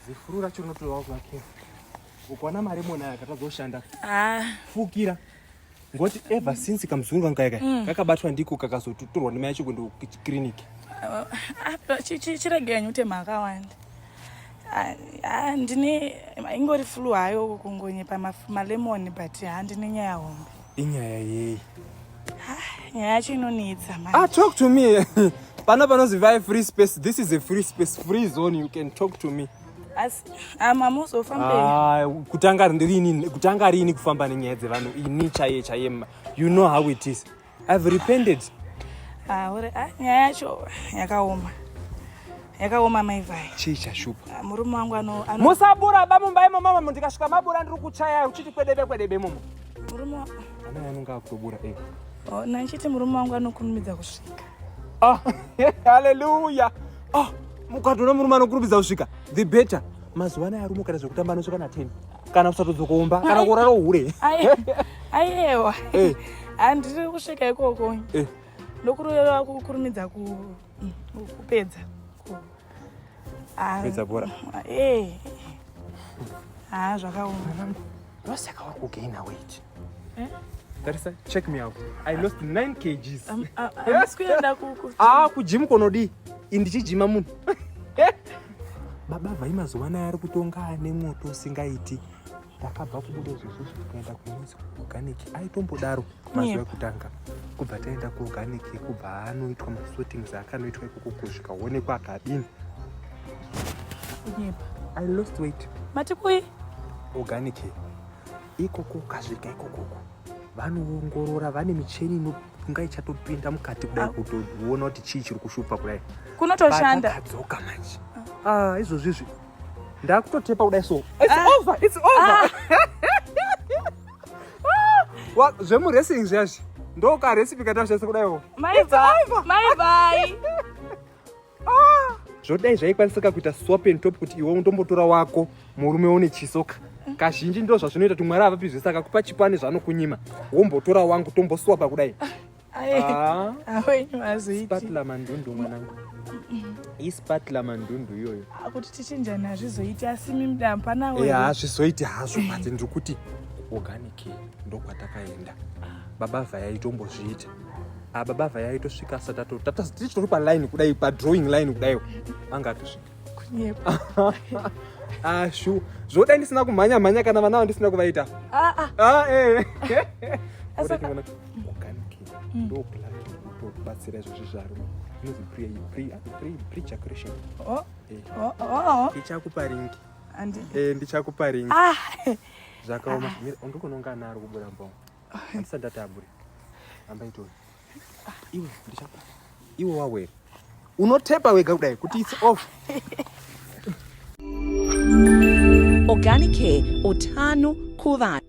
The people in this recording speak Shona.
Zifuru racho rinotodawo kuva careful. Ukaona maremoni aya akatadza kushanda. Ah. Fukira. Ngoti ever since kamuzungu kangu kaya kaya kakabatwa ndiko kakazotorwa nemai acho kuenda kuclinic. Ah, chiregai nyute makawanda. Ah, ah, ndine ingori flu hayo kungonyepa malemon but handine nyaya hombe. Inyaya yei? Nyaya yacho inonetsa manje. Ah, talk to me. Pana panozi vai free space. This is a free space, free zone. You can talk to me. Asi mamuzofambe. Ah, kutanga rini, kutanga rini kufamba nenyaya dzevanhu ini chaiye chaiye. You know how it is. I've repented. Ah, ore, ah, nyaya yacho yakaoma. Yakaoma mai Vhai. Chii chashupa? Ah, murume wangu ano, ano Musabura ba mumba imo mama ndikasvika mabura ndiri kuchaya uchiti kwedebe kwedebe momo. Murume Ana anonga akutobura eh. Oh, nanchiti murume wangu anokurumidza kusvika. Ah, hallelujah. Ah, mukatoona murume anokurumidza kusvika. The better. Mazuva anaya arume kana zvekutamba anosvika na 10. Kana kusatodzoka kumba, kana kurara uhure. Aiwa. Eh. Handiri kusvika ikoko. Eh. Ndokureva kukurumidza kupedza. Kupedza bhora. Eh. Ah, zvakaoma. Ndosaka uri kugaina weight. Eh? Tarisa, check me out. I lost 9 kgs. Handisi kuenda kuku. Ah, kugym konodii? Indichijima munhu. Baba Vhai mazuva anaya ari kutonga ane moto usingaiti. Ndakabva kubuda izvozvo tikaenda kunonzi kuorganic. Aitombodaro mazuva ekutanga. Kubva taenda kuorganic kubva anoitwa masortings akanoitwa ikoko kusvika onekwa akadini. Kunyepa. I lost weight. Mati kui? Organic. Ikoko ukasvika ikokoko vanoongorora vane micheni inonga ichatopinda mukati kudai kutoona kuti chii chiri kushupa kudai. Kunotoshanda. Patakadzoka manje. Ah, izvozvi izvi ndakutotepa kudai so. It's over, it's over. Ah. Zvemuracing zviyazvi ndokarecipe katashandisa kudaiwo. Mai Vhai. Zvodai zvaikwanisika kuita swap and top kuti iwe undombotora wako murume une chisoka. Kazhinji ndo zvazvinoita kuti Mwari avapi zvese akakupa chipo ane zvaanokunyima. Wombotora wangu tomboswapa kudai. Ah. Awenyu hazoiti. Spatula mandundu mwanangu. Ispatula mandundu iyoyo. Kuti tichinjane hazvizoiti asi mimudampa nawo. Eh, hazvizoiti hazvo but ndiri kuti organic ndokwatakaenda. Baba Vhai aitombozviita. Ah, Baba Vhai aitosvika asati ato tichitori paline kudai padrawing line kudai anga atosvika. Kunyepa. Ah, shu. Zvodai ndisina kumhanya mhanya kana vana ndisina kuvaita. Ah, ah. Ah, eh. Asaka- Organic ndo plan kutobatsira izvozvi zvarume. Inonzi pre-ejaculation. Oh, Eh. oh, oh. Ndichakupa ringi. Andi. Eh, ndichakupa ringi. Ah. Zvakaoma. Ndikuononga ana ari kubuda mbongo. Handisati ndati abure. Hamba itori. Iwe ndichakupa. Iwe wawera. Unotepa wega kudai kuti it's off. Organic Care, utano kuvanhu.